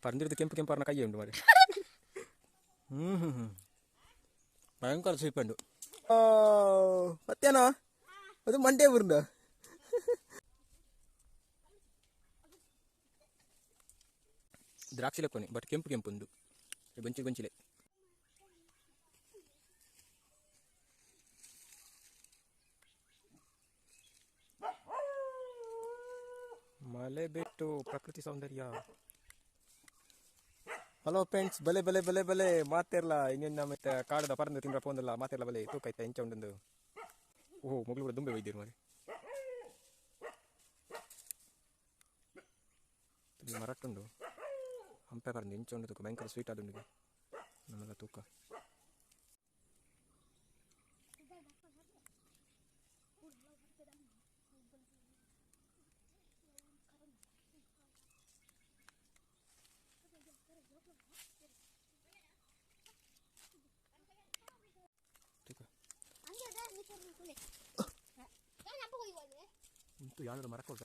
ಪರಂದಿರ್ದು ಕೆಂಪು ಕೆಂಪು ಕೈ ಉಂಡು ಮಾರೆ. ಹ್ಞೂ ಹ್ಞೂ ಹ್ಞೂ ಭಯಂಕರ ಸ್ವೀಪಂಡು ಮತ್ತೇನಾ ಅದು ಮಂಡ್ಯ ಬುರ್ದ ದ್ರಾಕ್ಷಿ ಲೆಕ್ಕೊನಿ ಬಟ್ ಕೆಂಪು ಕೆಂಪು ಉಂದು ಗೊಂಚಿ ಗೊಂಚಿಲೆ. ಮಲೆಬೆಟ್ಟು ಪ್ರಕೃತಿ ಸೌಂದರ್ಯ. ಹಲೋ ಫ್ರೆಂಡ್ಸ್, ಬಲೆ ಬಲೆ ಬಲೆ ಬಲೆ ಮಾತೆರ್ಲ ಇನ್ನೇನು ನಮ್ಮ ಕಾಡದ ಪರಂದು ತಿಂದ್ರ ಪೋಂದಲ್ಲ ಮಾತೆರ್ಲ ಬಲೆ ತೂಕೈತ ಎಂಚ ಉಂಡು. ಓಹ್ ಮೊಗಲು ಕೂಡ ದುಂಬೆ ಒಯ್ದಿರು ಮಾರೆ. ಮರಟ್ಟುಂಡು ಹಂಪೆ ಪರಂದು ಎಂಚ ಉಂಡು ತೂಕ ಭಯಂಕರ ಸ್ವೀಟ್ ಆದುಂಡು ನಮ್ಮೆಲ್ಲ ತೂಕ. ಉಂಟು ಯಾರು ಮರಕ್ಕೆ ಹೋಗ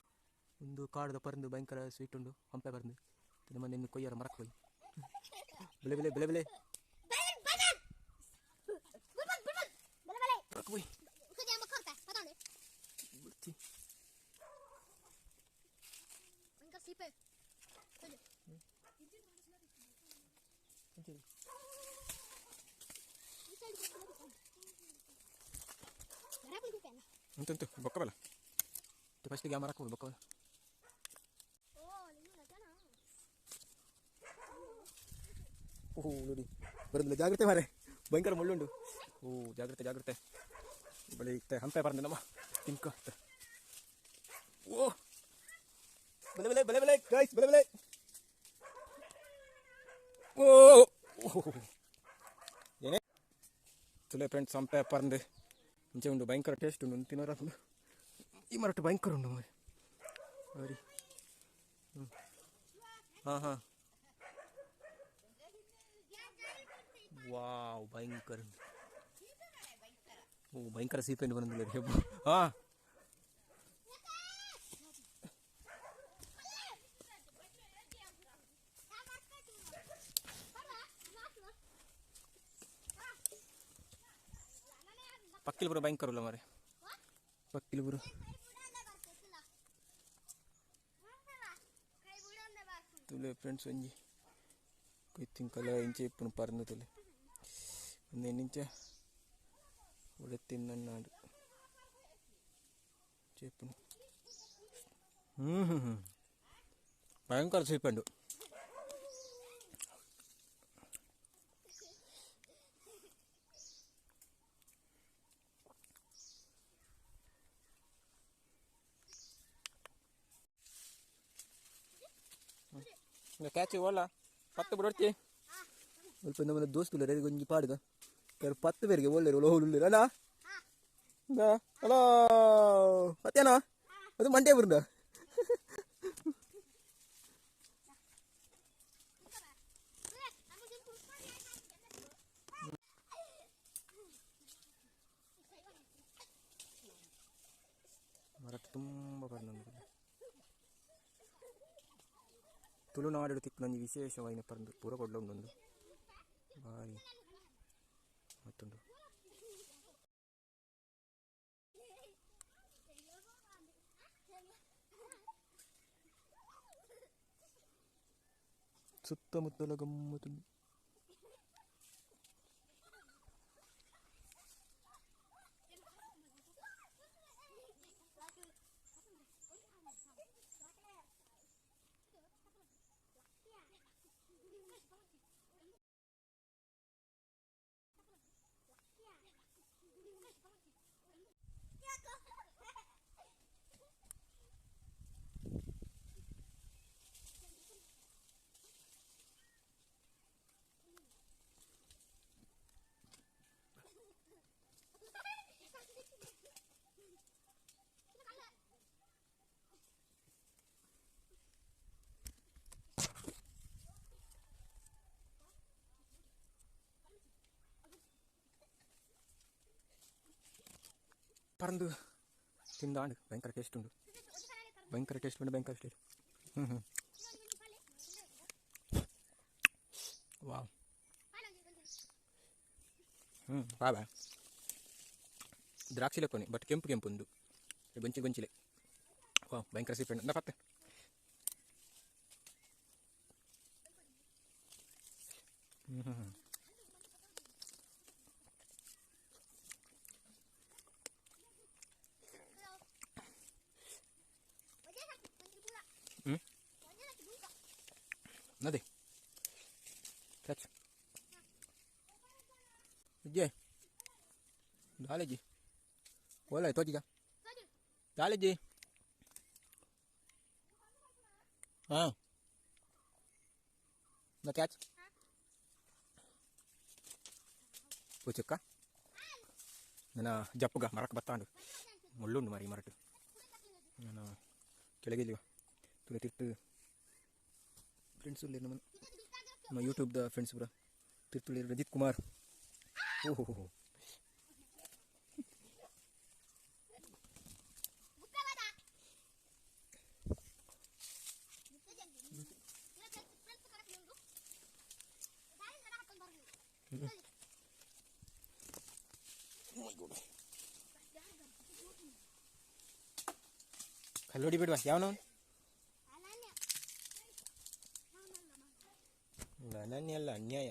ಒಂದು ಕಾಡದ ಪರಂದು ಭಯಂಕರ ಸ್ವೀಟ್ ಉಂಡು ಹಂಪೆ ಪರಂದು ನಮ್ಮ ಇನ್ನು ಕೊಯ್ಯಾರ ಮರಕ್ಕೆ ಹೋಗಿ ಬೆಲೆ ಬೆಲೆ ಬೆಲೆ ಬೆಲೆ ಮರಕ್ಕೆ ಹೋಯ್ ಬಿಡ್ತಿ. ಉಂಟು ಬೊಕ್ಕ ಬಲ್ಲ ಫಸ್ಟಿಗೆ ಆ ಮರಕ್ಕೆ ಹೋಗಿ ಬೊಕ್ಕ. ಓಹ್ ನೋಡಿ ಬರೋದಿಲ್ಲ, ಜಾಗ್ರತೆ ಮಾರೆ, ಭಯಂಕರ ಮುಳ್ಳುಂಡು. ಓ ಜಾಗ್ರತೆ ಜಾಗ್ರತೆ ಬಳಿ ಇತ್ತೆ ಹಂಪೆ ಬರಂದು ನಮ್ಮ ತಿನ್ಕೋ. ಓ ಬಲೆ ಬಲೆ ಬಲೆ ಬಲೆ ಗೈಸ್ ಬಲೆ ಬಲೆ. ಓ ಏನೇ ತುಲೆ ಫ್ರೆಂಡ್ಸ್, ಹಂಪೆ ಪರಂದು ಇಂಚೆ ಉಂಡು ಭಯಂಕರ ಟೇಸ್ಟ್ ಉಂಡು ತಿನ್ನೋರ. ಈ ಮರಟ್ಟು ಭಯಂಕರ ಉಂಡು ಮಾರೆ. ಸರಿ ಹ್ಞೂ ಹಾಂ ಹಾಂ ವಾವ್ ಭಯಂಕರ. ಓ ಭಯಂಕರ ಸೀಪೆಂಡು ಬಂದಿಲ್ಲ. ಹಾಂ ಪಕ್ಕಿಲ್ ಪೂರ ಭಯಂಕರ ಉಲ್ಲ ಮಾರೆ. ಪಕ್ಕಿಲ್ ಪೂರ ತುಲೆ ಫ್ರೆಂಡ್ಸ್ ಒಂಜಿ ಕೊಯ್ತಿಂಕಲ ಇಂಚೆ ಇಪ್ಪುನು ಪರಂದು ತುಲೆ ಒಂದೆನ್ನಿಂಚ ಒಡೆ ತಿನ್ನನ್ನಾಡು ಇಪ್ಪುನು. ಹ್ಞೂ ಹ್ಞೂ ಹ್ಞೂ ಭಯಂಕರ ಸ್ವೀಪಂಡು. ಕ್ಯಾಚ್ ಓಲ್ಲ ಪತ್ತು ಬಿಡೋಡ್ತಿ ಸ್ವಲ್ಪ ನಮ್ಮ ದೋಸ್ತುಲ್ಲ ಒಂಜಿ ಪಾಡುಗ ಕೆಲವು 10 ಬೇರಿಗೆ ಒಳ್ಳೆ ಒಳ್ಳೆ ಅಲ್ಲ ಹಲೋ ಮತ್ತೇನಾ ಅದು ಮಂಡ್ಯ ಬುರ್ದ. ಮರಕ್ಕೆ ತುಂಬ ಬಂದ ತುಳುನಾಡು ತಿಕ್ಕುನೊಂಜಿ ವಿಶೇಷವಾಯಿನ ಪರಂದು ಪೂರ ಕೊಡ್ಲ ಉಂಡೊಂದು ಬಾರಿ ಮತ್ತುಂಡು. ಸುತ್ತಮುತ್ತಲ ಗಮ್ಮತ್ತುಂಡು. ಪರಂದು ತಿಂದಾಂಡು ಭಯಂಕರ ಟೇಸ್ಟ್ ಉಂಡು, ಭಯಂಕರ ಟೇಸ್ಟ್ ಉಂಡು, ಭಯಂಕರ ಟೇಸ್ಟ್. ಹ್ಞೂ ಹ್ಞೂ ಬಾಬಾ ದ್ರಾಕ್ಷಿ ಲೆಕ್ಕೊನೆ ಬಟ್ ಕೆಂಪು ಕೆಂಪು ಉಂದು ಗೊಂಚಿ ಗೊಂಚಿಲೆ. ವಾ ಭಯಂಕರ ಸಿಪ್ಪೆ ಉಂಡು. ಪತ್ತೆ ನದಿ ಕ್ಯಾಚ್ ಜೆ ದಾಲೆಜಿ ಓಲ ತೋಜಿಗ ದಾಲೆಜಿ. ಹಾಂ ನಾ ಕ್ಯಾಚ್ ಪೂಚಕ್ಕ ನನ್ನ ಜಪ್ಪುಗ ಮರಕ್ಕೆ ಬತ್ತಾಂಡು ಮುಳ್ಳುಂಡು ಮರಿ ಮರಟು ನಾನು ಕೆಳಗೆ ತುಲೆ ತಿರ್ತು ಫ್ರೆಂಡ್ಸ್ ಉಲ್ಲೇರು ನಮ್ಮ ನಮ್ಮ ಯೂಟ್ಯೂಬ್ದ ಫ್ರೆಂಡ್ಸ್ ಪೂರ ತಿರ್ತುಳ್ಳೇರು ರಜಿತ್ ಕುಮಾರ್. ಓಹೋ ಹೋ ಕಲ್ಲೋಡಿ ಬಿಡುವ ಯಾವನವನು ಅನನ್ಯ ಅಲ್ಲ ಅನ್ಯಾಯ.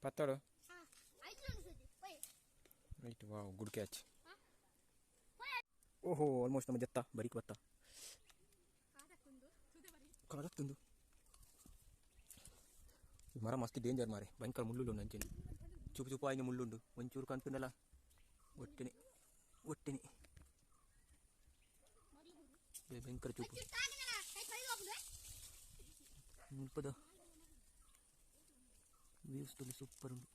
ಪತ್ತಾಡು ರೈಟ್. Wow good catch. ಓಹೋ ಆಲ್ಮೋಸ್ಟ್ ನಮ್ಮ ಜತ್ತ ಬರೀಕ್ ಬತ್ತ ಕಳತ್ತುಂದು. ಮರ ಮಸ್ತ್ ಡೇಂಜರ್ ಮಾರೆ, ಭಯಂಕರ ಮುಳ್ಳುಂಡು ಅಂಚೆನೆ ಚುಪು ಚುಪು ಆಯ್ನ ಮುಳ್ಳುಂಡು ಒಂಚೂರು ಕಂತುಂಡಲ್ಲ ಒಟ್ಟಿನಿ ಒಟ್ಟಿನಿ ಭಯಂಕರ ಚುಪು ಮುಲ್ಪದ ವ್ಯೂಸ್ ತುಲಿ ಸೂಪರ್ ಉಂಡು.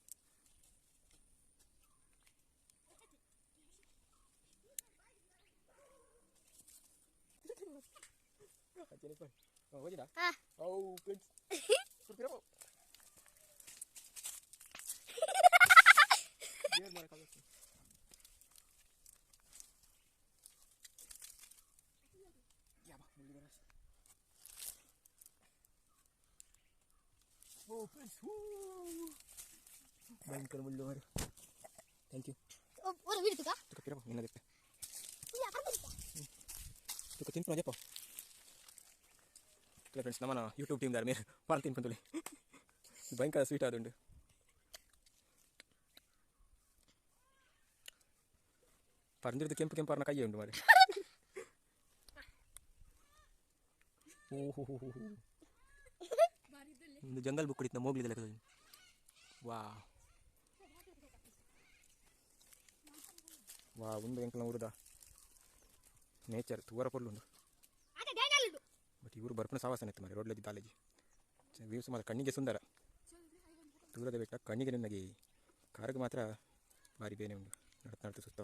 Oh, friends. Oh, friends. ಭಯಂಕರ ಮುಳ್ಳು ಮಾರೆ. Thank you. ತುಕ ತಿನ್ಪುನ ಜಪ್ಪ. ಫ್ರೆಂಡ್ಸ್ ನಮ್ಮನ ಯೂಟ್ಯೂಬ್ ಟೀಮ್ ದಾರ ಮೇರೆ ಪಾಲ್ ತಿನ್ಪಂತುಲಿ ಭಯಂಕರ ಸ್ವೀಟ್ ಆದುಂಡು. ಪರಂದಿರದು ಕೆಂಪು ಕೆಂಪರ್ನ ಕೈಯೇ ಉಂಡು ಮಾರೆ. ಓಹೋ ಒಂದು ಜಂಗಲ್ ಬುಕ್ ಕುಡಿತ ಮೋಗ್ಲಿದೆಲ್ಲ. ವಾ ವಾ ಒಂದು ಎಂಕಲ್ನ ಊರುದ ನೇಚರ್ ತೂವರ ಪೊರ್ಲುಂಡು. ಬಟ್ ಇವರು ಬರ್ಪುನ ಸಾವಾಸನ ಇತ್ತು ಮಾರೆ ರೋಡ್ಲಜಿ ದಾಲೇಜಿ ವ್ಯೂಸ್ ಮಾತ್ರ ಕಣ್ಣಿಗೆ ಸುಂದರ. ದೂರದ ಬೆಟ್ಟ ಕಣ್ಣಿಗೆ ನಿನ್ನಗೆ ಕಾರಿಗೆ ಮಾತ್ರ ಭಾರಿ ಬೇನೆ ಉಂಟು ನಡ್ತು ನಡ್ತು ಸುತ್ತ.